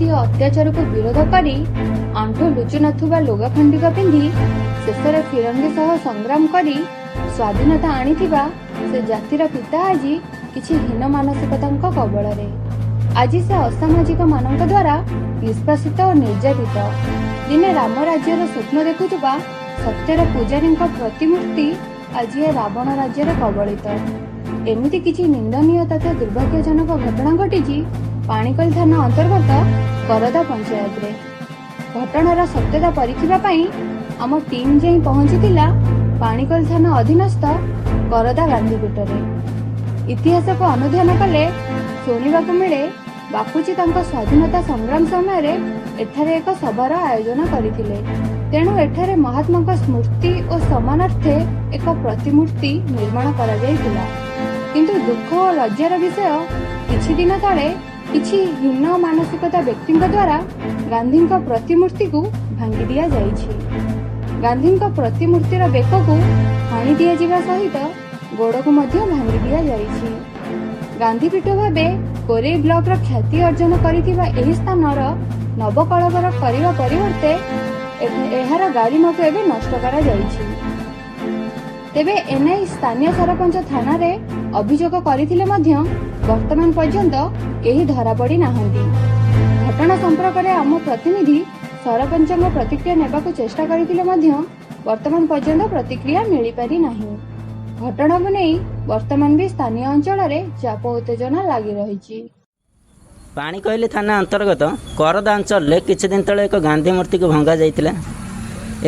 ଦୁର୍ନୀତି ଓ ଅତ୍ୟାଚାରକୁ ବିରୋଧ କରି ଆଣ୍ଠୁ ଲୁଚୁ ନଥିବା ଲୁଗା ଖଣ୍ଡିକ ପିନ୍ଧି ଶେଷରେ ଫିରଙ୍ଗୀ ସହ ସଂଗ୍ରାମ କରି ସ୍ୱାଧୀନତା ଆଣିଥିବା ସେ ଜାତିର ପିତା ଆଜି କିଛି ହୀନ ମାନସିକତାଙ୍କ କବଳରେ। ଆଜି ସେ ଅସାମାଜିକ ମାନଙ୍କ ଦ୍ୱାରା ନିଷ୍କାସିତ ଓ ନିର୍ଯାତିତ। ଦିନେ ରାମ ରାଜ୍ୟର ସ୍ୱପ୍ନ ଦେଖୁଥିବା ସତ୍ୟର ପୂଜାରୀଙ୍କ ପ୍ରତିମୂର୍ତ୍ତି ଆଜି ଏ ରାବଣ ରାଜ୍ୟରେ କବଳିତ। ଏମିତି କିଛି ନିନ୍ଦନୀୟ ତଥା ଦୁର୍ଭାଗ୍ୟଜନକ ଘଟଣା ଘଟିଛି ପାଣିକୋଇଲି ଥାନା ଅନ୍ତର୍ଗତ କରଦା ପଞ୍ଚାୟତରେ। ଘଟଣାର ସତ୍ୟତା ପରୀକ୍ଷିବା ପାଇଁ ଆମ ଟିମ୍ ଯାଇ ପହଞ୍ଚିଥିଲା ପାଣିକୋଇଲି ଥାନା ଅଧୀନସ୍ଥ କରଦା ଗାନ୍ଧୀପୀଠରେ। ଇତିହାସକୁ ଅନୁଧ୍ୟାନ କଲେ ଶୁଣିବାକୁ ମିଳେ, ବାପୁଜୀ ତାଙ୍କ ସ୍ୱାଧୀନତା ସଂଗ୍ରାମ ସମୟରେ ଏଠାରେ ଏକ ସଭାର ଆୟୋଜନ କରିଥିଲେ। ତେଣୁ ଏଠାରେ ମହାତ୍ମାଙ୍କ ସ୍ମୃତି ଓ ସମ୍ମାନାର୍ଥେ ଏକ ପ୍ରତିମୂର୍ତ୍ତି ନିର୍ମାଣ କରାଯାଇଥିଲା। କିନ୍ତୁ ଦୁଃଖ ଓ ଲଜ୍ଜାର ବିଷୟ, କିଛି ଦିନ ତଳେ କିଛି ହୀନ ମାନସିକତା ବ୍ୟକ୍ତିଙ୍କ ଦ୍ୱାରା ଗାନ୍ଧୀଙ୍କ ପ୍ରତିମୂର୍ତ୍ତିକୁ ଭାଙ୍ଗି ଦିଆଯାଇଛି। ଗାନ୍ଧୀଙ୍କ ପ୍ରତିମୂର୍ତ୍ତିର ବେକକୁ ହାଣି ଦିଆଯିବା ସହିତ ଗୋଡ଼କୁ ମଧ୍ୟ ଭାଙ୍ଗି ଦିଆଯାଇଛି। ଗାନ୍ଧୀପୀଠ ଭାବେ କୋରେଇ ବ୍ଲକର ଖ୍ୟାତି ଅର୍ଜନ କରିଥିବା ଏହି ସ୍ଥାନର ନବକଳେବର କରିବା ପରିବର୍ତ୍ତେ ଏହାର ଗାରିମାକୁ ଏବେ ନଷ୍ଟ କରାଯାଇଛି। ତେବେ ଏନେଇ ସ୍ଥାନୀୟ ସରପଞ୍ଚ ଥାନାରେ ଅଭିଯୋଗ କରିଥିଲେ ମଧ୍ୟ ବର୍ତ୍ତମାନ ପର୍ଯ୍ୟନ୍ତ କେହି ଧରାପଡ଼ି ନାହାନ୍ତି। ଘଟଣା ସମ୍ପର୍କରେ ଆମ ପ୍ରତିନିଧି ସରପଞ୍ଚଙ୍କ ପ୍ରତିକ୍ରିୟା ନେବାକୁ ଚେଷ୍ଟା କରିଥିଲେ ମଧ୍ୟ ବର୍ତ୍ତମାନ ପର୍ଯ୍ୟନ୍ତ ପ୍ରତିକ୍ରିୟା ମିଳିପାରି ନାହିଁ। ଘଟଣାକୁ ନେଇ ବର୍ତ୍ତମାନ ବି ସ୍ଥାନୀୟ ଅଞ୍ଚଳରେ ଚାପ ଉତ୍ତେଜନା ଲାଗି ରହିଛି। ପାଣିକୋଇଲି ଥାନା ଅନ୍ତର୍ଗତ କରଦା ଅଞ୍ଚଳରେ କିଛି ଦିନ ତଳେ ଏକ ଗାନ୍ଧୀ ମୂର୍ତ୍ତିକୁ ଭଙ୍ଗା ଯାଇଥିଲା।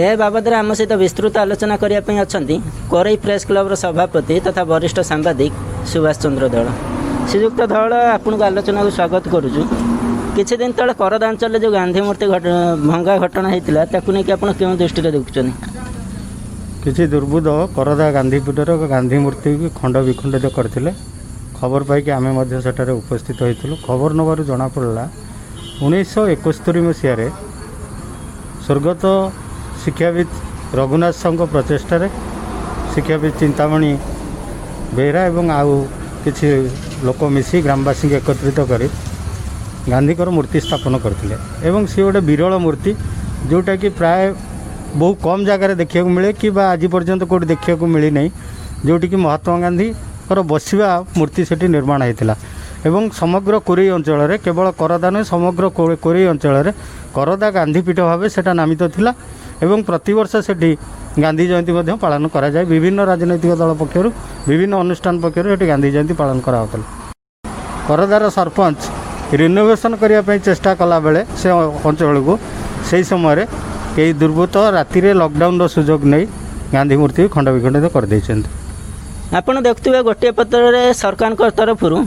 ଏ ବାବଦରେ ଆମ ସହିତ ବିସ୍ତୃତ ଆଲୋଚନା କରିବା ପାଇଁ ଅଛନ୍ତି କୋରେଇ ପ୍ରେସ୍ କ୍ଲବର ସଭାପତି ତଥା ବରିଷ୍ଠ ସାମ୍ବାଦିକ ସୁଭାଷ ଚନ୍ଦ୍ର ଧଳ। ଶ୍ରୀଯୁକ୍ତ ଧଳ, ଆପଣଙ୍କୁ ଆଲୋଚନାକୁ ସ୍ୱାଗତ କରୁଛୁ। କିଛି ଦିନ ତଳେ କରଦା ଅଞ୍ଚଳରେ ଯେଉଁ ଗାନ୍ଧୀ ମୂର୍ତ୍ତି ଭଙ୍ଗା ଘଟଣା ହେଇଥିଲା, ତାକୁ ନେଇକି ଆପଣ କେଉଁ ଦୃଷ୍ଟିରେ ଦେଖୁଛନ୍ତି? କିଛି ଦୁର୍ବୃତ୍ତ କରଦା ଗାନ୍ଧୀପୀଠର ଗାନ୍ଧୀ ମୂର୍ତ୍ତିକୁ ଖଣ୍ଡ ବିଖଣ୍ଡିତ କରିଥିଲେ। ଖବର ପାଇକି ଆମେ ମଧ୍ୟ ସେଠାରେ ଉପସ୍ଥିତ ହୋଇଥିଲୁ। ଖବର ନେବାରୁ ଜଣାପଡ଼ିଲା, 1971 ମସିହାରେ ସ୍ୱର୍ଗତ ଶିକ୍ଷାବିତ୍ ରଘୁନାଥ ସାହୁଙ୍କ ପ୍ରଚେଷ୍ଟାରେ ଶିକ୍ଷାବିତ୍ ଚିନ୍ତାମଣି ବେହେରା ଏବଂ ଆଉ କିଛି ଲୋକ ମିଶି ଗ୍ରାମବାସୀଙ୍କୁ ଏକତ୍ରିତ କରି ଗାନ୍ଧୀଙ୍କର ମୂର୍ତ୍ତି ସ୍ଥାପନ କରିଥିଲେ ଏବଂ ସିଏ ଗୋଟେ ବିରଳ ମୂର୍ତ୍ତି, ଯେଉଁଟାକି ପ୍ରାୟ ବହୁ କମ୍ ଜାଗାରେ ଦେଖିବାକୁ ମିଳେ କି ବା ଆଜି ପର୍ଯ୍ୟନ୍ତ କେଉଁଠି ଦେଖିବାକୁ ମିଳିନାହିଁ, ଯେଉଁଠିକି ମହାତ୍ମା ଗାନ୍ଧୀଙ୍କର ବସିବା ମୂର୍ତ୍ତି ସେଠି ନିର୍ମାଣ ହେଇଥିଲା। ଏବଂ ସମଗ୍ର କୋରେଇ ଅଞ୍ଚଳରେ, କେବଳ କରଦା ନୁହେଁ, ସମଗ୍ର କୋରେଇ ଅଞ୍ଚଳରେ କରଦା ଗାନ୍ଧୀପୀଠ ଭାବେ ସେଟା ନାମିତ ଥିଲା ଏବଂ ପ୍ରତିବର୍ଷ ସେଠି ଗାନ୍ଧୀ ଜୟନ୍ତୀ ମଧ୍ୟ ପାଳନ କରାଯାଏ। ବିଭିନ୍ନ ରାଜନୈତିକ ଦଳ ପକ୍ଷରୁ, ବିଭିନ୍ନ ଅନୁଷ୍ଠାନ ପକ୍ଷରୁ ସେଠି ଗାନ୍ଧୀ ଜୟନ୍ତୀ ପାଳନ କରାହେଉଥିଲା। କରଦାର ସରପଞ୍ଚ ରିନୋଭେସନ୍ କରିବା ପାଇଁ ଚେଷ୍ଟା କଲାବେଳେ ସେ ଅଞ୍ଚଳକୁ ସେହି ସମୟରେ କେହି ଦୁର୍ବୃତ୍ତ ରାତିରେ ଲକଡାଉନର ସୁଯୋଗ ନେଇ ଗାନ୍ଧୀ ମୂର୍ତ୍ତି ଖଣ୍ଡ ବିଖଣ୍ଡିତ କରିଦେଇଛନ୍ତି। ଆପଣ ଦେଖୁଥିବେ, ଗୋଟିଏ ପତ୍ରରେ ସରକାରଙ୍କ ତରଫରୁ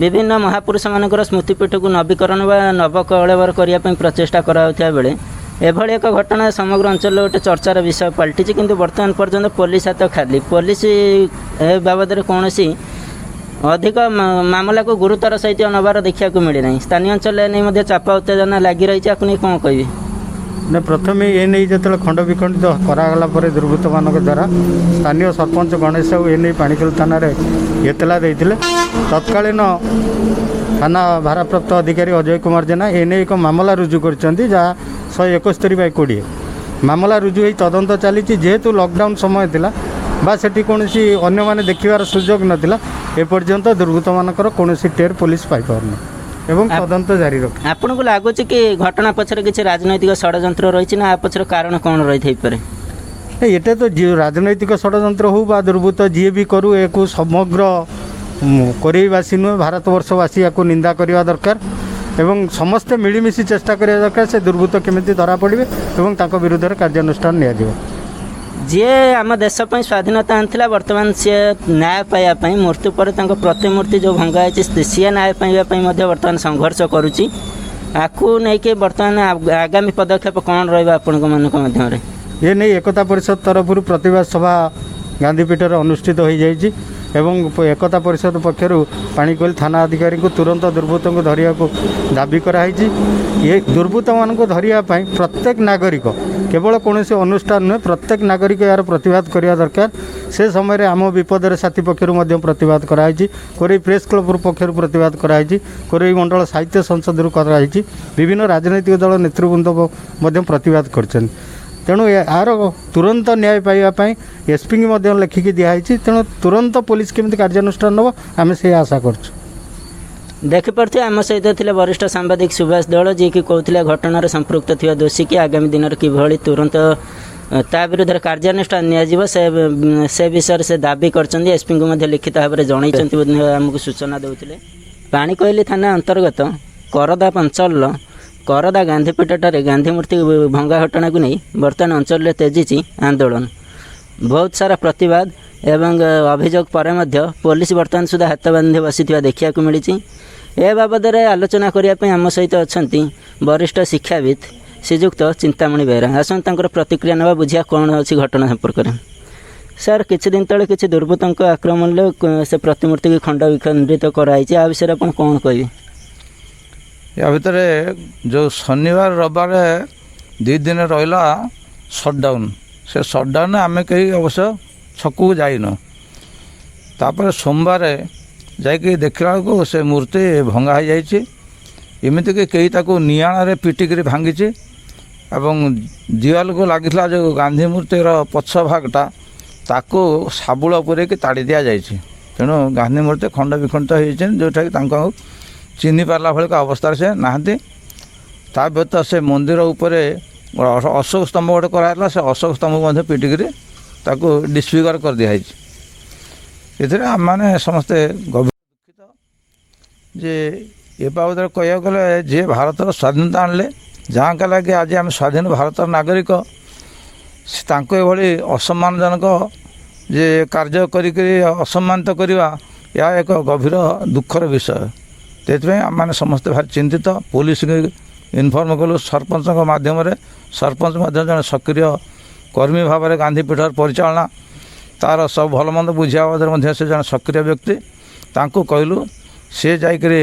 ବିଭିନ୍ନ ମହାପୁରୁଷମାନଙ୍କର ସ୍ମୃତିପୀଠକୁ ନବୀକରଣ ବା ନବକଳେବର କରିବା ପାଇଁ ପ୍ରଚେଷ୍ଟା କରାଯାଉଥିବା ବେଳେ ଏଭଳି ଏକ ଘଟଣା ସମଗ୍ର ଅଞ୍ଚଳରେ ଗୋଟେ ଚର୍ଚ୍ଚାର ବିଷୟ ପାଲଟିଛି। କିନ୍ତୁ ବର୍ତ୍ତମାନ ପର୍ଯ୍ୟନ୍ତ ପୋଲିସ ହାତ ଖାଲି। ପୋଲିସ ଏ ବାବଦରେ କୌଣସି ଅଧିକ ମାମଲାକୁ ଗୁରୁତର ସହିତ ନେବାର ଦେଖିବାକୁ ମିଳିନାହିଁ। ସ୍ଥାନୀୟ ଅଞ୍ଚଳରେ ନେଇ ମଧ୍ୟ ଚାପ ଉତ୍ତେଜନା ଲାଗି ରହିଛି। ଆକୁ ନେଇ କ'ଣ କହିବେ? ନା, ପ୍ରଥମେ ଏ ନେଇ ଯେତେବେଳେ ଖଣ୍ଡ ବିଖଣ୍ଡିତ କରାଗଲା ପରେ ଦୁର୍ବୃତ୍ତମାନଙ୍କ ଦ୍ୱାରା ସ୍ଥାନୀୟ ସରପଞ୍ଚ ଗଣେଶ ସାହୁ ଏ ନେଇ ପାଣିକୋଇଲି ଥାନାରେ ଏତଲା ଦେଇଥିଲେ। ତତ୍କାଳୀନ ଥାନା ଭାରପ୍ରାପ୍ତ ଅଧିକାରୀ ଅଜୟ କୁମାର ଜେନା ଏ ନେଇ ଏକ ମାମଲା ରୁଜୁ କରିଛନ୍ତି, ଯାହା 171/20 ମାମଲା ରୁଜୁ ହୋଇ ତଦନ୍ତ ଚାଲିଛି। ଯେହେତୁ ଲକଡାଉନ୍ ସମୟ ଥିଲା ବା ସେଠି କୌଣସି ଅନ୍ୟମାନେ ଦେଖିବାର ସୁଯୋଗ ନଥିଲା, ଏପର୍ଯ୍ୟନ୍ତ ଦୁର୍ବୃତ୍ତମାନଙ୍କର କୌଣସି ଟେର୍ ପୋଲିସ ପାଇପାରୁନି ଏବଂ ତଦନ୍ତ ଜାରି ରଖି ଆପଣଙ୍କୁ ଲାଗୁଛି କି ଘଟଣା ପଛରେ କିଛି ରାଜନୈତିକ ଷଡ଼ଯନ୍ତ୍ର ରହିଛି, ନା ଆ ପଛରେ କାରଣ କ'ଣ ରହିଥାଇପାରେ? ନାଇଁ, ଏଟା ତ ଯିଏ ରାଜନୈତିକ ଷଡ଼ଯନ୍ତ୍ର ହେଉ ବା ଦୁର୍ବୃତ୍ତ ଯିଏ ବି କରୁ, ଏକୁ ସମଗ୍ର କୋରେଇବାସୀ ନୁହେଁ, ଭାରତବର୍ଷବାସୀ ୟାକୁ ନିନ୍ଦା କରିବା ଦରକାର ଏବଂ ସମସ୍ତେ ମିଳିମିଶି ଚେଷ୍ଟା କରିବା ଦରକାର ସେ ଦୁର୍ବୃତ୍ତ କେମିତି ଧରା ପଡ଼ିବେ ଏବଂ ତାଙ୍କ ବିରୁଦ୍ଧରେ କାର୍ଯ୍ୟାନୁଷ୍ଠାନ ନିଆଯିବ। ଯିଏ ଆମ ଦେଶ ପାଇଁ ସ୍ୱାଧୀନତା ଆଣିଥିଲା, ବର୍ତ୍ତମାନ ସିଏ ନ୍ୟାୟ ପାଇବା ପାଇଁ, ମୃତ୍ୟୁ ପରେ ତାଙ୍କ ପ୍ରତିମୂର୍ତ୍ତି ଯେଉଁ ଭଙ୍ଗା ହେଇଛି, ସିଏ ନ୍ୟାୟ ପାଇବା ପାଇଁ ମଧ୍ୟ ବର୍ତ୍ତମାନ ସଂଘର୍ଷ କରୁଛି। ଆକୁ ନେଇକି ବର୍ତ୍ତମାନ ଆଗାମୀ ପଦକ୍ଷେପ କ'ଣ ରହିବ ଆପଣଙ୍କ ମାନଙ୍କ ମାଧ୍ୟମରେ? ଏ ନେଇ ଏକତା ପରିଷଦ ତରଫରୁ ପ୍ରତିବାଦ ସଭା ଗାନ୍ଧୀପୀଠରେ ଅନୁଷ୍ଠିତ ହୋଇଯାଇଛି। ଏବଂ ଏକତା ପରିଷଦ ପକ୍ଷରୁ ପାଣିକୋଇଲି ଥାନା ଅଧିକାରୀଙ୍କୁ ତୁରନ୍ତ ଦୁର୍ବୃତ୍ତଙ୍କୁ ଧରିବାକୁ ଦାବି କରାହେଇଛି। ଏ ଦୁର୍ବୃତ୍ତମାନଙ୍କୁ ଧରିବା ପାଇଁ ପ୍ରତ୍ୟେକ ନାଗରିକ, କେବଳ କୌଣସି ଅନୁଷ୍ଠାନ ନୁହେଁ, ପ୍ରତ୍ୟେକ ନାଗରିକ ଏହାର ପ୍ରତିବାଦ କରିବା ଦରକାର। ସେ ସମୟରେ ଆମ ବିପଦରେ ସାଥୀ ପକ୍ଷରୁ ମଧ୍ୟ ପ୍ରତିବାଦ କରାହେଇଛି, କୋରେଇ ପ୍ରେସ୍ କ୍ଲବ୍ ପକ୍ଷରୁ ପ୍ରତିବାଦ କରାହେଇଛି, କୋରେଇ ମଣ୍ଡଳ ସାହିତ୍ୟ ସଂସଦରୁ କରାହେଇଛି, ବିଭିନ୍ନ ରାଜନୈତିକ ଦଳ ନେତୃବୃନ୍ଦ ମଧ୍ୟ ପ୍ରତିବାଦ କରିଛନ୍ତି। ତେଣୁ ଏହାର ତୁରନ୍ତ ନ୍ୟାୟ ପାଇବା ପାଇଁ ଏସ୍ପିଙ୍କୁ ମଧ୍ୟ ଲେଖିକି ଦିଆହେଇଛି। ତେଣୁ ତୁରନ୍ତ ପୋଲିସ କେମିତି କାର୍ଯ୍ୟାନୁଷ୍ଠାନ ନେବ, ଆମେ ସେ ଆଶା କରୁଛୁ। ଦେଖିପାରୁଥିବେ, ଆମ ସହିତ ଥିଲେ ବରିଷ୍ଠ ସାମ୍ବାଦିକ ସୁଭାଷ ଦଳ, ଯିଏକି କହୁଥିଲେ ଘଟଣାରେ ସମ୍ପୃକ୍ତ ଥିବା ଦୋଷୀକି ଆଗାମୀ ଦିନରେ କିଭଳି ତୁରନ୍ତ ତା ବିରୁଦ୍ଧରେ କାର୍ଯ୍ୟାନୁଷ୍ଠାନ ନିଆଯିବ, ସେ ବିଷୟରେ ସେ ଦାବି କରିଛନ୍ତି। ଏସ୍ପିଙ୍କୁ ମଧ୍ୟ ଲିଖିତ ଭାବରେ ଜଣାଇଛନ୍ତି ମଧ୍ୟ ଆମକୁ ସୂଚନା ଦେଉଥିଲେ। ପାଣିକୋଇଲି ଥାନା ଅନ୍ତର୍ଗତ କରଦା ଅଞ୍ଚଳର କରଦା ଗାନ୍ଧୀପୀଠଠାରେ ଗାନ୍ଧୀ ମୂର୍ତ୍ତି ଭଙ୍ଗା ଘଟଣାକୁ ନେଇ ବର୍ତ୍ତମାନ ଅଞ୍ଚଳରେ ତେଜିଛି ଆନ୍ଦୋଳନ। ବହୁତ ସାରା ପ୍ରତିବାଦ ଏବଂ ଅଭିଯୋଗ ପରେ ମଧ୍ୟ ପୋଲିସ ବର୍ତ୍ତମାନ ସୁଦ୍ଧା ହାତ ବାନ୍ଧି ବସିଥିବା ଦେଖିବାକୁ ମିଳିଛି। ଏ ବାବଦରେ ଆଲୋଚନା କରିବା ପାଇଁ ଆମ ସହିତ ଅଛନ୍ତି ବରିଷ୍ଠ ଶିକ୍ଷାବିତ୍ ଶ୍ରୀଯୁକ୍ତ ଚିନ୍ତାମଣି ବେହେରା। ଆସନ୍ତୁ ତାଙ୍କର ପ୍ରତିକ୍ରିୟା ନେବା, ବୁଝିବା କ'ଣ ଅଛି ଘଟଣା ସମ୍ପର୍କରେ। ସାର୍, କିଛି ଦିନ ତଳେ କିଛି ଦୁର୍ବୃତ୍ତଙ୍କ ଆକ୍ରମଣରେ ସେ ପ୍ରତିମୂର୍ତ୍ତିକୁ ଖଣ୍ଡ ବିଖଣ୍ଡିତ କରାଯାଇଛି। ଆ ବିଷୟରେ ଆପଣ କ'ଣ କହିବେ? ୟା ଭିତରେ ଯେଉଁ ଶନିବାର ରବିବାର 2 ଦିନ ରହିଲା ସଟ୍ଡାଉନ୍, ସେ ସଟ୍ଡାଉନ୍ରେ ଆମେ କେହି ଅବଶ୍ୟ ଛକକୁ ଯାଇନୁ। ତାପରେ ସୋମବାର ଯାଇକି ଦେଖିଲା ବେଳକୁ ସେ ମୂର୍ତ୍ତି ଭଙ୍ଗା ହେଇଯାଇଛି। ଏମିତିକି କେହି ତାକୁ ନିଆଁରେ ପିଟିକିରି ଭାଙ୍ଗିଛି ଏବଂ ଦିୱାଲକୁ ଲାଗିଥିଲା ଯେଉଁ ଗାନ୍ଧୀ ମୂର୍ତ୍ତିର ପଛ ଭାଗଟା, ତାକୁ ଶାବୁଳ ପୂରେଇକି ତାଡ଼ି ଦିଆଯାଇଛି। ତେଣୁ ଗାନ୍ଧୀ ମୂର୍ତ୍ତି ଖଣ୍ଡ ବିଖଣ୍ଡିତ ହେଇଯାଇଛନ୍ତି, ଯେଉଁଟାକି ତାଙ୍କୁ ଆଉ ଚିହ୍ନି ପାରିଲା ଭଳି ଅବସ୍ଥାରେ ସେ ନାହାନ୍ତି। ତା ବ୍ୟତୀତ ସେ ମନ୍ଦିର ଉପରେ ଅଶୋକ ସ୍ତମ୍ଭ ଗୋଟେ କରାହେଇଥିଲା, ସେ ଅଶୋକ ସ୍ତମ୍ଭ ମଧ୍ୟ ପିଟିକିରି ତାକୁ ଡିସଫିଗର କରିଦିଆହେଇଛି। ଏଥିରେ ଆମେମାନେ ସମସ୍ତେ ଗଭୀର ଦୁଃଖିତ ଯେ ଏ ବାବଦରେ କହିବାକୁ ଗଲେ ଯିଏ ଭାରତର ସ୍ୱାଧୀନତା ଆଣିଲେ, ଯାହାଙ୍କ ଲାଗି ଆଜି ଆମେ ସ୍ୱାଧୀନ ଭାରତର ନାଗରିକ, ସେ ତାଙ୍କୁ ଏଭଳି ଅସମ୍ମାନଜନକ ଯେ କାର୍ଯ୍ୟ କରିକିରି ଅସମ୍ମାନିତ କରିବା, ଏହା ଏକ ଗଭୀର ଦୁଃଖର ବିଷୟ। ସେଥିପାଇଁ ଆମେମାନେ ସମସ୍ତେ ଭାରି ଚିନ୍ତିତ। ପୋଲିସକୁ ଇନଫର୍ମ କଲୁ ସରପଞ୍ଚଙ୍କ ମାଧ୍ୟମରେ। ସରପଞ୍ଚ ମଧ୍ୟ ଜଣେ ସକ୍ରିୟ କର୍ମୀ ଭାବରେ ଗାନ୍ଧୀ ପୀଠର ପରିଚାଳନା ତା'ର ସବୁ ଭଲମନ୍ଦ ବୁଝିବା ବାବଦରେ ମଧ୍ୟ ସେ ଜଣେ ସକ୍ରିୟ ବ୍ୟକ୍ତି। ତାଙ୍କୁ କହିଲୁ, ସେ ଯାଇକରି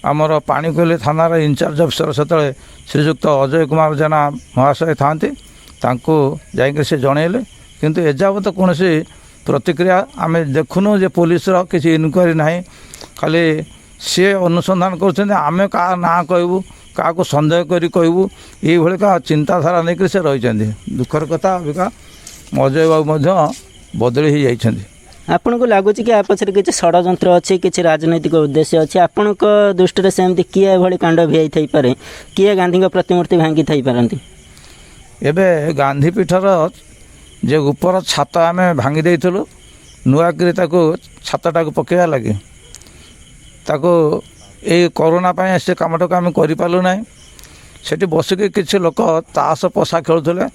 ଆମର ପାଣିକୋଇଲି ଥାନାର ଇନଚାର୍ଜ ଅଫିସର ସେତେବେଳେ ଶ୍ରୀଯୁକ୍ତ ଅଜୟ କୁମାର ଜେନା ମହାଶୟ ଥାଆନ୍ତି, ତାଙ୍କୁ ଯାଇକରି ସେ ଜଣାଇଲେ। କିନ୍ତୁ ଏଯାବତ କୌଣସି ପ୍ରତିକ୍ରିୟା ଆମେ ଦେଖୁନୁ ଯେ ପୋଲିସର କିଛି ଇନକ୍ୱାରି ନାହିଁ। ଖାଲି ସିଏ ଅନୁସନ୍ଧାନ କରୁଛନ୍ତି, ଆମେ କାହା ନାଁ କହିବୁ, କାହାକୁ ସନ୍ଦେହ କରି କହିବୁ, ଏଇଭଳିକା ଚିନ୍ତାଧାରା ନେଇକରି ସେ ରହିଛନ୍ତି। ଦୁଃଖର କଥା, ଅବିକା ଅଜୟ ବାବୁ ମଧ୍ୟ ବଦଳି ହେଇଯାଇଛନ୍ତି। ଆପଣଙ୍କୁ ଲାଗୁଛି କି ଆ ପଛରେ କିଛି ଷଡ଼ଯନ୍ତ୍ର ଅଛି, କିଛି ରାଜନୈତିକ ଉଦ୍ଦେଶ୍ୟ ଅଛି? ଆପଣଙ୍କ ଦୃଷ୍ଟିରେ ସେମିତି କିଏ ଏଭଳି କାଣ୍ଡ ଭିଆଇ ଥାଇପାରେ? କିଏ ଗାନ୍ଧୀଙ୍କ ପ୍ରତିମୂର୍ତ୍ତି ଭାଙ୍ଗି ଥାଇପାରନ୍ତି? ଏବେ ଗାନ୍ଧୀ ପୀଠର ଯେ ଉପର ଛାତ ଆମେ ଭାଙ୍ଗି ଦେଇଥିଲୁ, ନୂଆକରି ତାକୁ ଛାତଟାକୁ ପକାଇବା ଲାଗି, ତାକୁ ଏଇ କରୋନା ପାଇଁ ସେ କାମଟାକୁ ଆମେ କରିପାରିଲୁ ନାହିଁ। ସେଠି ବସିକି କିଛି ଲୋକ ତାସ ପଶା ଖେଳୁଥିଲେ,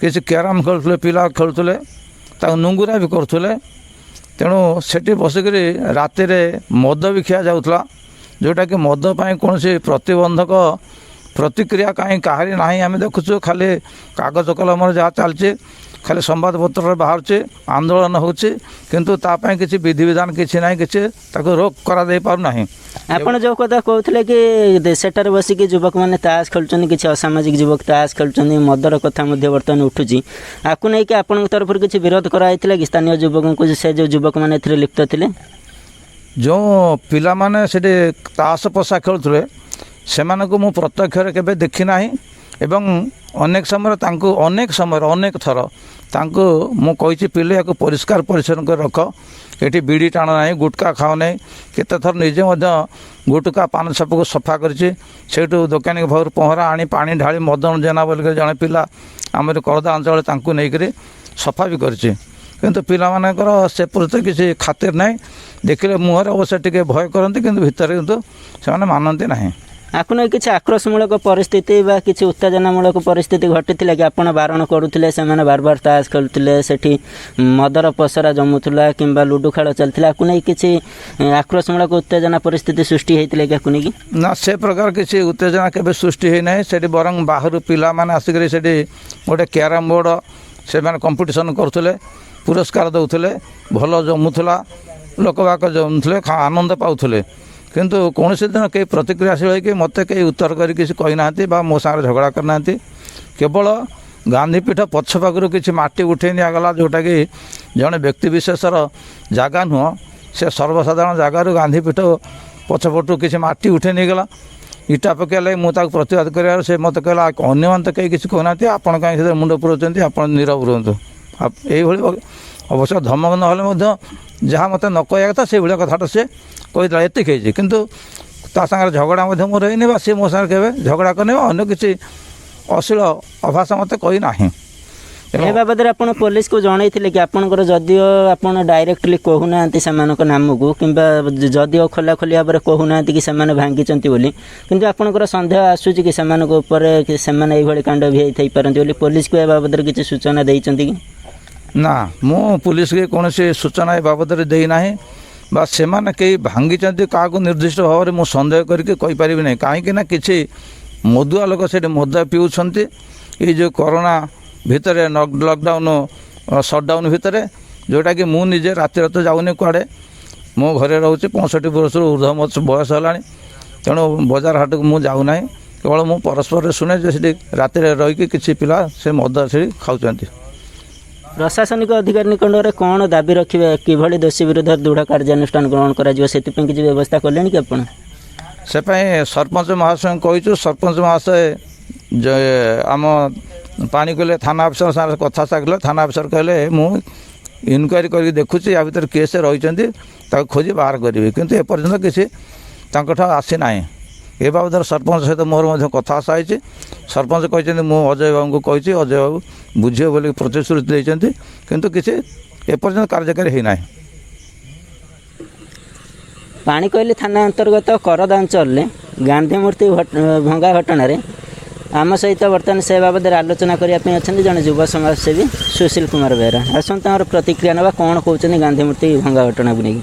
କିଛି କ୍ୟାରମ୍ ଖେଳୁଥିଲେ, ପିଲା ଖେଳୁଥିଲେ, ତାକୁ ନୁଙ୍ଗୁରା ବି କରୁଥିଲେ। ତେଣୁ ସେଠି ବସିକରି ରାତିରେ ମଦ ବି ଖିଆ ଯାଉଥିଲା, ଯେଉଁଟାକି ମଦ ପାଇଁ କୌଣସି ପ୍ରତିବନ୍ଧକ ପ୍ରତିକ୍ରିୟା କାହିଁ କାହାରି ନାହିଁ। ଆମେ ଦେଖୁଛୁ ଖାଲି କାଗଜ କଲମରେ ଯାହା ଚାଲିଛି, ଖାଲି ସମ୍ବାଦପତ୍ରରେ ବାହାରୁଛି, ଆନ୍ଦୋଳନ ହେଉଛି, କିନ୍ତୁ ତା ପାଇଁ କିଛି ବିଧିବିଧାନ କିଛି ନାହିଁ, କିଛି ତାକୁ ରୋକ କରାଯାଇ ପାରୁନାହିଁ। ଆପଣ ଯେଉଁ କଥା କହୁଥିଲେ କି ସେଠାରେ ବସିକି ଯୁବକମାନେ ତାସ ଖେଳୁଛନ୍ତି, କିଛି ଅସାମାଜିକ ଯୁବକ ତାସ ଖେଳୁଛନ୍ତି, ମଦର କଥା ମଧ୍ୟ ବର୍ତ୍ତମାନ ଉଠୁଛି, ଆକୁ ନେଇକି ଆପଣଙ୍କ ତରଫରୁ କିଛି ବିରୋଧ କରାଯାଇଥିଲା କି ସ୍ଥାନୀୟ ଯୁବକଙ୍କୁ, ସେ ଯେଉଁ ଯୁବକମାନେ ଏଥିରେ ଲିପ୍ତ ଥିଲେ? ଯେଉଁ ପିଲାମାନେ ସେଠି ତାସ ପଶା ଖେଳୁଥିଲେ, ସେମାନଙ୍କୁ ମୁଁ ପ୍ରତ୍ୟକ୍ଷରେ କେବେ ଦେଖିନାହିଁ ଏବଂ ଅନେକ ସମୟରେ ତାଙ୍କୁ ଅନେକ ସମୟରେ ଅନେକ ଥର ତାଙ୍କୁ ମୁଁ କହିଛି, ପିଲେ ୟାକୁ ପରିଷ୍କାର ପରିଚ୍ଛନ୍ନ କରି ରଖ, ଏଠି ବିଡ଼ି ଟାଣ ନାହିଁ, ଗୁଟକା ଖାଅ ନାହିଁ। କେତେ ଥର ନିଜେ ମଧ୍ୟ ଗୁଟକା ପାନ ଛାପକୁ ସଫା କରିଛି। ସେଇଠୁ ଦୋକାନୀଙ୍କ ପାଖରୁ ପହଁରା ଆଣି ପାଣି ଢାଳି ମଦନ ଜେନା ବୋଲିକରି ଜଣେ ପିଲା ଆମର କରଦା ଅଞ୍ଚଳରେ, ତାଙ୍କୁ ନେଇକରି ସଫା ବି କରିଛି। କିନ୍ତୁ ପିଲାମାନଙ୍କର ସେ ପ୍ରତି କିଛି ଖାତିର ନାହିଁ। ଦେଖିଲେ ମୁହଁରେ ଅବଶ୍ୟ ଟିକେ ଭୟ କରନ୍ତି, କିନ୍ତୁ ଭିତରେ କିନ୍ତୁ ସେମାନେ ମାନନ୍ତି ନାହିଁ। ଆକୁ ନେଇ କିଛି ଆକ୍ରୋଶମୂଳକ ପରିସ୍ଥିତି ବା କିଛି ଉତ୍ତେଜନାମୂଳକ ପରିସ୍ଥିତି ଘଟିଥିଲା କି? ଆପଣ ବାରଣ କରୁଥିଲେ, ସେମାନେ ବାର ବାର ତାସ ଖେଳୁଥିଲେ, ସେଠି ମଦର ପସରା ଜମୁଥିଲା କିମ୍ବା ଲୁଡ଼ୁ ଖେଳ ଚାଲିଥିଲା, ଆକୁ ନେଇ କିଛି ଆକ୍ରୋଶମୂଳକ ଉତ୍ତେଜନା ପରିସ୍ଥିତି ସୃଷ୍ଟି ହେଇଥିଲା କି ଆକୁ ନେଇକି? ନା, ସେ ପ୍ରକାର କିଛି ଉତ୍ତେଜନା କେବେ ସୃଷ୍ଟି ହେଇନାହିଁ ସେଠି। ବରଂ ବାହାରୁ ପିଲାମାନେ ଆସିକରି ସେଠି ଗୋଟେ କ୍ୟାରମ୍ ବୋର୍ଡ଼ ସେମାନେ କମ୍ପିଟିସନ୍ କରୁଥିଲେ। ପୁରସ୍କାର ଦେଉଥିଲେ, ଭଲ ଜମୁଥିଲା, ଲୋକବାକ ଜମୁଥିଲେ, ଆନନ୍ଦ ପାଉଥିଲେ। କିନ୍ତୁ କୌଣସି ଦିନ କେହି ପ୍ରତିକ୍ରିୟାଶୀଳ ହେଇକି ମୋତେ କେହି ଉତ୍ତର କରି କିଛି କହିନାହାନ୍ତି ବା ମୋ ସାଙ୍ଗରେ ଝଗଡ଼ା କରିନାହାନ୍ତି। କେବଳ ଗାନ୍ଧୀପୀଠ ପଛ ପାଖରୁ କିଛି ମାଟି ଉଠେଇ ନିଆଗଲା, ଯେଉଁଟାକି ଜଣେ ବ୍ୟକ୍ତିବିଶେଷର ଜାଗା ନୁହଁ, ସେ ସର୍ବସାଧାରଣ ଜାଗାରୁ ଗାନ୍ଧୀପୀଠ ପଛପଟୁ କିଛି ମାଟି ଉଠେଇ ନେଇଗଲା। ଇଟା ପକାଇଲେ ମୁଁ ତାକୁ ପ୍ରତିବାଦ କରିବାରୁ ସେ ମୋତେ କହିଲା, ଅନ୍ୟମାନେ ତ କେହି କିଛି କହୁନାହାନ୍ତି, ଆପଣ କାହିଁକି ସେଥିରେ ମୁଣ୍ଡ ପୁରଉଛନ୍ତି, ଆପଣ ନୀରବ ରୁହନ୍ତୁ। ଏଇଭଳି ଅବଶ୍ୟ ଧମକ ନହେଲେ ମଧ୍ୟ ଯାହା ମୋତେ ନ କହିବା କଥା ସେଇଭଳିଆ କଥାଟା ସେ କହିଥିଲା, ଏତିକି ହେଇଛି। କିନ୍ତୁ ତା ସାଙ୍ଗରେ ଝଗଡ଼ା ମଧ୍ୟ ମୋର ହେଇନି ବା ସିଏ ମୋ ସାଙ୍ଗରେ କେବେ ଝଗଡ଼ା କରିନି ବା ଅନ୍ୟ କିଛି ଅଶ୍ଳୀଳ ଅଭାଷା ମୋତେ କହିନାହିଁ। ଏ ବାବଦରେ ଆପଣ ପୋଲିସକୁ ଜଣେଇଥିଲେ କି? ଆପଣଙ୍କର ଯଦିଓ ଆପଣ ଡାଇରେକ୍ଟଲି କହୁନାହାନ୍ତି ସେମାନଙ୍କ ନାମକୁ କିମ୍ବା ଯଦିଓ ଖୋଲାଖୋଲି ଭାବରେ କହୁନାହାନ୍ତି କି ସେମାନେ ଭାଙ୍ଗିଛନ୍ତି ବୋଲି, କିନ୍ତୁ ଆପଣଙ୍କର ସନ୍ଦେହ ଆସୁଛି କି ସେମାନଙ୍କ ଉପରେ କି ସେମାନେ ଏଇଭଳି କାଣ୍ଡ ବି ହେଇଥାଇପାରନ୍ତି ବୋଲି? ପୋଲିସକୁ ଏ ବାବଦରେ କିଛି ସୂଚନା ଦେଇଛନ୍ତି କି? ନା, ମୁଁ ପୋଲିସకి କୌଣସି ସୂଚନା ଏ ବାବଦରେ ଦେଇନାହିଁ ବା ସେମାନେ କେହି ଭାଙ୍ଗିଛନ୍ତି କାହାକୁ ନିର୍ଦ୍ଦିଷ୍ଟ ଭାବରେ ମୁଁ ସନ୍ଦେହ କରିକି କହିପାରିବି ନାହିଁ। କାହିଁକି ନା କିଛି ମଦୁଆ ଲୋକ ସେଠି ମଦ ପିଉଛନ୍ତି। ଏଇ ଯେଉଁ କରୋନା ଭିତରେ, ଲକଡାଉନ୍ ସଟ୍ଡାଉନ୍ ଭିତରେ, ଯେଉଁଟାକି ମୁଁ ନିଜେ ରାତିରେ ତ ଯାଉନି କୁଆଡ଼େ, ମୁଁ ଘରେ ରହୁଛି। 65 ବର୍ଷରୁ ଉର୍ଦ୍ଧ୍ୱ ମୋ ବୟସ ହେଲାଣି, ତେଣୁ ବଜାର ହାଟକୁ ମୁଁ ଯାଉନାହିଁ। କେବଳ ମୁଁ ପରସ୍ପରରେ ଶୁଣେ ଯେ ସେଠି ରାତିରେ ରହିକି କିଛି ପିଲା ସେ ମଦ ସେଠି ଖାଉଛନ୍ତି। ପ୍ରଶାସନିକ ଅଧିକାରୀ ନିକଟରେ କ'ଣ ଦାବି ରଖିବେ? କିଭଳି ଦୋଷୀ ବିରୁଦ୍ଧରେ ଦୃଢ଼ କାର୍ଯ୍ୟାନୁଷ୍ଠାନ ଗ୍ରହଣ କରାଯିବ, ସେଥିପାଇଁ କିଛି ବ୍ୟବସ୍ଥା କଲେଣି କି ଆପଣ? ସେ ପାଇଁ ସରପଞ୍ଚ ମହାଶୟଙ୍କୁ କହିଛୁ। ସରପଞ୍ଚ ମହାଶୟ ଯେ ଆମ ପାଣିକୋଇଲି ଥାନା ଅଫିସର ସାଙ୍ଗରେ କଥା ସାରିଲେ। ଥାନା ଅଫିସର କହିଲେ, ମୁଁ ଇନକ୍ୱାରି କରିକି ଦେଖୁଛି, ୟା ଭିତରେ କିଏ ସେ ରହିଛନ୍ତି ତାକୁ ଖୋଜି ବାହାର କରିବି। କିନ୍ତୁ ଏପର୍ଯ୍ୟନ୍ତ କିଛି ତାଙ୍କଠାରୁ ଆସିନାହିଁ। ଏ ବାବଦରେ ସରପଞ୍ଚ ସହିତ ମୋର ମଧ୍ୟ କଥା ଆସା ହେଇଛି। ସରପଞ୍ଚ କହିଛନ୍ତି, ମୁଁ ଅଜୟ ବାବୁଙ୍କୁ କହିଛି, ଅଜୟ ବାବୁ ବୁଝିବେ ବୋଲି ପ୍ରତିଶ୍ରୁତି ଦେଇଛନ୍ତି, କିନ୍ତୁ କିଛି ଏପର୍ଯ୍ୟନ୍ତ କାର୍ଯ୍ୟକାରୀ ହେଇନାହିଁ। ପାଣିକୋଇଲି ଥାନା ଅନ୍ତର୍ଗତ କରଦା ଅଞ୍ଚଳରେ ଗାନ୍ଧୀ ମୂର୍ତ୍ତି ଭଙ୍ଗା ଘଟଣାରେ ଆମ ସହିତ ବର୍ତ୍ତମାନ ସେ ବାବଦରେ ଆଲୋଚନା କରିବା ପାଇଁ ଅଛନ୍ତି ଜଣେ ଯୁବ ସମାଜସେବୀ ସୁଶୀଲ କୁମାର ବେହେରା। ଆସନ୍ତୁ ତାଙ୍କର ପ୍ରତିକ୍ରିୟା ନେବା, କ'ଣ କହୁଛନ୍ତି ଗାନ୍ଧୀ ମୂର୍ତ୍ତି ଭଙ୍ଗା ଘଟଣାକୁ ନେଇକି।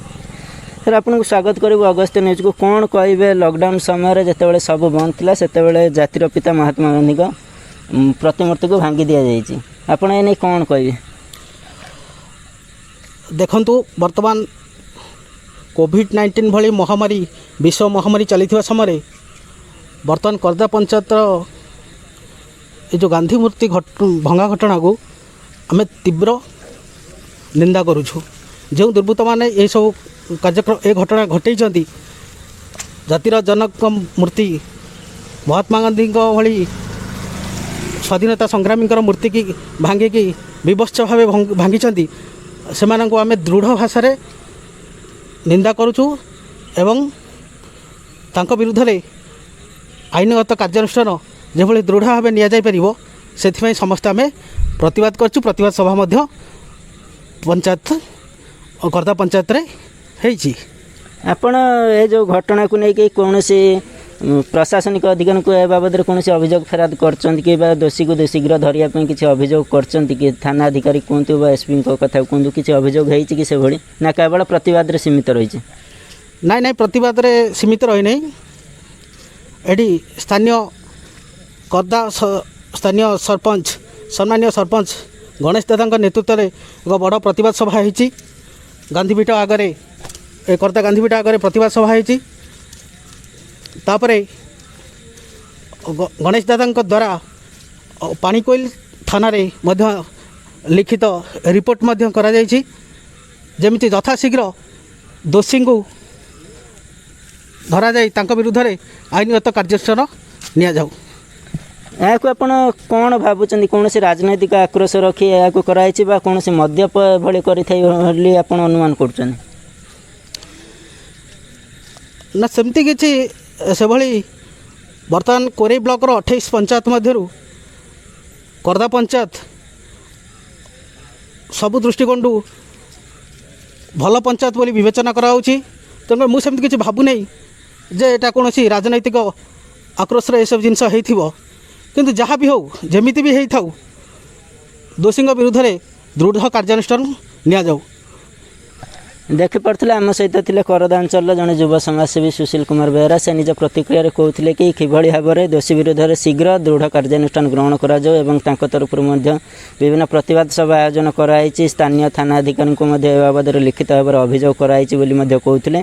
ସାର୍, ଆପଣଙ୍କୁ ସ୍ୱାଗତ କରିବୁ ଅଗସ୍ତ୍ୟ ନ୍ୟୁଜ୍କୁ। କ'ଣ କହିବେ, ଲକଡାଉନ୍ ସମୟରେ ଯେତେବେଳେ ସବୁ ବନ୍ଦ ଥିଲା ସେତେବେଳେ ଜାତିର ପିତା ମହାତ୍ମା ଗାନ୍ଧୀଙ୍କ ପ୍ରତିମୂର୍ତ୍ତିକୁ ଭାଙ୍ଗି ଦିଆଯାଇଛି, ଆପଣ ଏ ନେଇ କ'ଣ କହିବେ? ଦେଖନ୍ତୁ, ବର୍ତ୍ତମାନ କୋଭିଡ଼-19 ଭଳି ମହାମାରୀ, ବିଶ୍ୱ ମହାମାରୀ ଚାଲିଥିବା ସମୟରେ ବର୍ତ୍ତମାନ କରଦା ପଞ୍ଚାୟତର ଏ ଯେଉଁ ଗାନ୍ଧୀ ମୂର୍ତ୍ତି ଭଙ୍ଗା ଘଟଣାକୁ ଆମେ ତୀବ୍ର ନିନ୍ଦା କରୁଛୁ। ଯେଉଁ ଦୁର୍ବୃତ୍ତମାନେ ଏସବୁ କାର୍ଯ୍ୟକ୍ରମ, ଏ ଘଟଣା ଘଟେଇଛନ୍ତି, ଜାତିର ଜନକ ମୂର୍ତ୍ତି ମହାତ୍ମା ଗାନ୍ଧୀଙ୍କ ଭଳି ସ୍ୱାଧୀନତା ସଂଗ୍ରାମୀଙ୍କର ମୂର୍ତ୍ତିକି ଭାଙ୍ଗିକି ବିଭତ୍ସ ଭାବେ ଭାଙ୍ଗିଛନ୍ତି, ସେମାନଙ୍କୁ ଆମେ ଦୃଢ଼ ଭାଷାରେ ନିନ୍ଦା କରୁଛୁ ଏବଂ ତାଙ୍କ ବିରୁଦ୍ଧରେ ଆଇନଗତ କାର୍ଯ୍ୟାନୁଷ୍ଠାନ ଯେଭଳି ଦୃଢ଼ ଭାବେ ନିଆଯାଇପାରିବ ସେଥିପାଇଁ ସମସ୍ତେ ଆମେ ପ୍ରତିବାଦ କରୁଛୁ। ପ୍ରତିବାଦ ସଭା ମଧ୍ୟ ପଞ୍ଚାୟତ, କରଦା ପଞ୍ଚାୟତରେ ହେଇଛି। ଆପଣ ଏ ଯେଉଁ ଘଟଣାକୁ ନେଇକି କୌଣସି ପ୍ରଶାସନିକ ଅଧିକାରୀଙ୍କୁ ଏ ବାବଦରେ କୌଣସି ଅଭିଯୋଗ ଫେରାଦ କରିଛନ୍ତି କି ବା ଦୋଷୀକୁ ଶୀଘ୍ର ଧରିବା ପାଇଁ କିଛି ଅଭିଯୋଗ କରିଛନ୍ତି କି? ଥାନା ଅଧିକାରୀ କୁହନ୍ତୁ ବା ଏସ୍ପିଙ୍କ କଥା କୁହନ୍ତୁ, କିଛି ଅଭିଯୋଗ ହେଇଛି କି ସେଭଳି, ନା କେବଳ ପ୍ରତିବାଦରେ ସୀମିତ ରହିଛି? ନାଇଁ ନାଇଁ, ପ୍ରତିବାଦରେ ସୀମିତ ରହିନାହିଁ। ଏଠି ସ୍ଥାନୀୟ କରଦା ସ୍ଥାନୀୟ ସରପଞ୍ଚ, ସମ୍ମାନୀୟ ସରପଞ୍ଚ ଗଣେଶ ଦାଦାଙ୍କ ନେତୃତ୍ୱରେ ଏକ ବଡ଼ ପ୍ରତିବାଦ ସଭା ହେଇଛି। ଗାନ୍ଧୀପୀଠ ଆଗରେ, ଏ କରଦା ଗାନ୍ଧୀପୀଠ ଆଗରେ ପ୍ରତିବାଦ ସଭା ହେଇଛି। ତାପରେ ଗଣେଶ ଦାଦାଙ୍କ ଦ୍ୱାରା ପାଣିକୋଇଲ ଥାନାରେ ମଧ୍ୟ ଲିଖିତ ରିପୋର୍ଟ ମଧ୍ୟ କରାଯାଇଛି, ଯେମିତି ଯଥାଶୀଘ୍ର ଦୋଷୀଙ୍କୁ ଧରାଯାଇ ତାଙ୍କ ବିରୁଦ୍ଧରେ ଆଇନଗତ କାର୍ଯ୍ୟାନୁଷ୍ଠାନ ନିଆଯାଉ। ଏହାକୁ ଆପଣ କ'ଣ ଭାବୁଛନ୍ତି? କୌଣସି ରାଜନୈତିକ ଆକ୍ରୋଶ ରଖି ଏହାକୁ କରାଯାଇଛି ବା କୌଣସି ମଦ୍ୟପ ଏଭଳି କରିଥାଏ ବୋଲି ଆପଣ ଅନୁମାନ କରୁଛନ୍ତି? ନା, ସେମିତି କିଛି ସେଭଳି। ବର୍ତ୍ତମାନ କୋରେଇ ବ୍ଲକର 28 ପଞ୍ଚାୟତ ମଧ୍ୟରୁ କରଦା ପଞ୍ଚାୟତ ସବୁ ଦୃଷ୍ଟିକୋଣରୁ ଭଲ ପଞ୍ଚାୟତ ବୋଲି ବିବେଚନା କରାଯାଉଛି। ତେଣୁ ମୁଁ ସେମିତି କିଛି ଭାବୁନାହିଁ ଯେ ଏଇଟା କୌଣସି ରାଜନୈତିକ ଆକ୍ରୋଶରେ ଏସବୁ ଜିନିଷ ହେଇଥିବ। କିନ୍ତୁ ଯାହା ବି ହେଉ, ଯେମିତି ବି ହେଇଥାଉ, ଦୋଷୀଙ୍କ ବିରୁଦ୍ଧରେ ଦୃଢ଼ କାର୍ଯ୍ୟାନୁଷ୍ଠାନ ନିଆଯାଉ। ଦେଖିପାରୁଥିଲେ ଆମ ସହିତ ଥିଲେ କରଦା ଅଞ୍ଚଳର ଜଣେ ଯୁବ ସମାଜସେବୀ ସୁଶୀଲ କୁମାର ବେହେରା। ସେ ନିଜ ପ୍ରତିକ୍ରିୟାରେ କହୁଥିଲେ କି କିଭଳି ଭାବରେ ଦୋଷୀ ବିରୁଦ୍ଧରେ ଶୀଘ୍ର ଦୃଢ଼ କାର୍ଯ୍ୟାନୁଷ୍ଠାନ ଗ୍ରହଣ କରାଯାଉ ଏବଂ ତାଙ୍କ ତରଫରୁ ମଧ୍ୟ ବିଭିନ୍ନ ପ୍ରତିବାଦ ସଭା ଆୟୋଜନ କରାଯାଇଛି। ସ୍ଥାନୀୟ ଥାନା ଅଧିକାରୀଙ୍କୁ ମଧ୍ୟ ଏ ବାବଦରେ ଲିଖିତ ଭାବରେ ଅଭିଯୋଗ କରାଯାଇଛି ବୋଲି ମଧ୍ୟ କହୁଥିଲେ।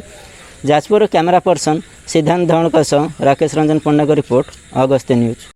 ଯାଜପୁର କ୍ୟାମେରା ପର୍ସନ ସିଦ୍ଧାନ୍ତ ଧଳଙ୍କ ସହ ରାକେଶ ରଞ୍ଜନ ପଣ୍ଡାଙ୍କ ରିପୋର୍ଟ, ଅଗସ୍ତ୍ୟ ନ୍ୟୁଜ୍।